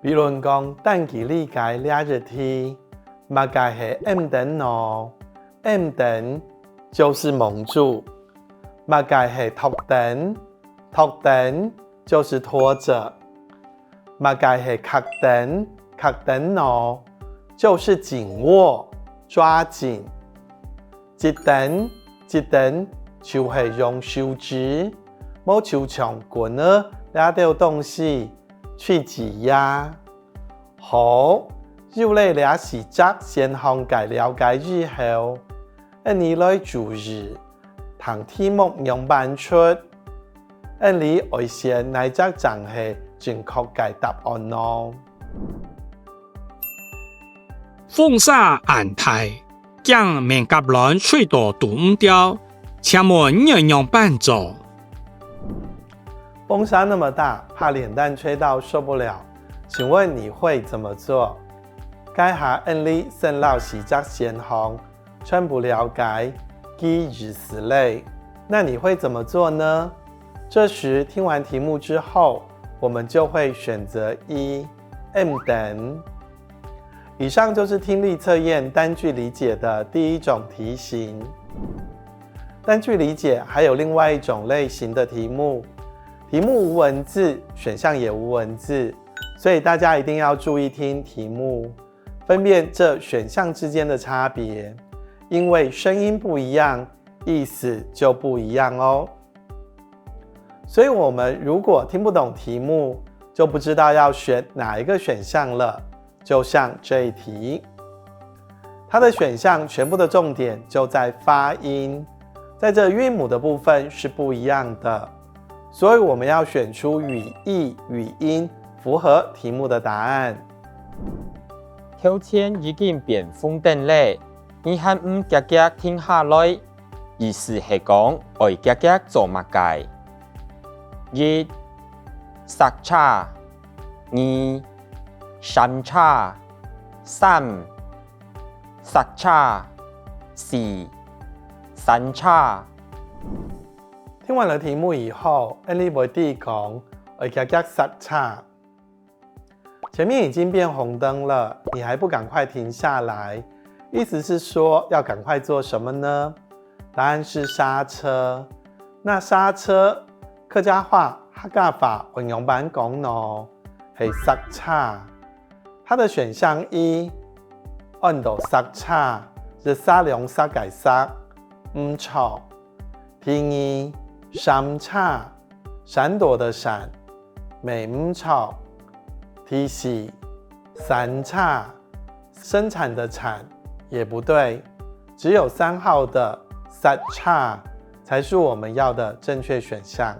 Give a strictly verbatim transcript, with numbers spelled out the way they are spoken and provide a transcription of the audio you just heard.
比論講，等佢理解這一題，麼个係暗燈呢？暗燈就是蒙住。麼个係托燈？托燈就是托著。麼个係㧡燈？㧡燈呢？就是緊握、抓緊。 直等，直等，就係用手指，無就像棍仔這兜東西去擠壓。好，有了這四隻選項个了解以後，𠊎俚來注意，聽題目仰般出，𠊎俚愛選哪隻正係正確个答案呢？ 風沙恁大，驚面頰卵吹到堵毋著，請問你愛仰般做？風沙那麼大，怕臉蛋吹到受不了，請問你會怎麼做？該下𠊎俚先摎四隻選項全部了解，記意思了。那你會怎麼做呢？這時聽完題目之後，我們就會選擇一，暗燈。 以上就是聽力測驗單句理解的第一種題型。單句理解還有另外一種類型的題目，題目無文字，選項也無文字，所以大家一定要注意聽題目，分辨這選項之間的差別，因為聲音不一樣，意思就不一樣哦。所以我們如果聽不懂題目，就不知道要選哪一個選項了。 就像這一題，它的選項全部的重點就在發音，在這韻母的部分是不一樣的，所以我們要選出語義、語音符合題目的答案。頭前已經變紅燈了，你還毋遽遽停下來，意思係講愛遽遽做麼个？一、煞車。 二、煞車。三、煞車。四、煞車。聽完了題目以後，𠊎俚會知講，愛遽遽煞車。前面已經變紅燈了，你還不趕快停下來，意思是說要趕快做什麼呢？答案是煞車。那煞車，客家話、客家話愛仰般講呢？ 係煞車。它的選項一，安到煞車，一儕兩儕个儕，毋著。第二，閃車，閃躲的閃，乜毋著。第四，產車，生產的產，也不對，只有三號的煞車才是我們要的正確選項。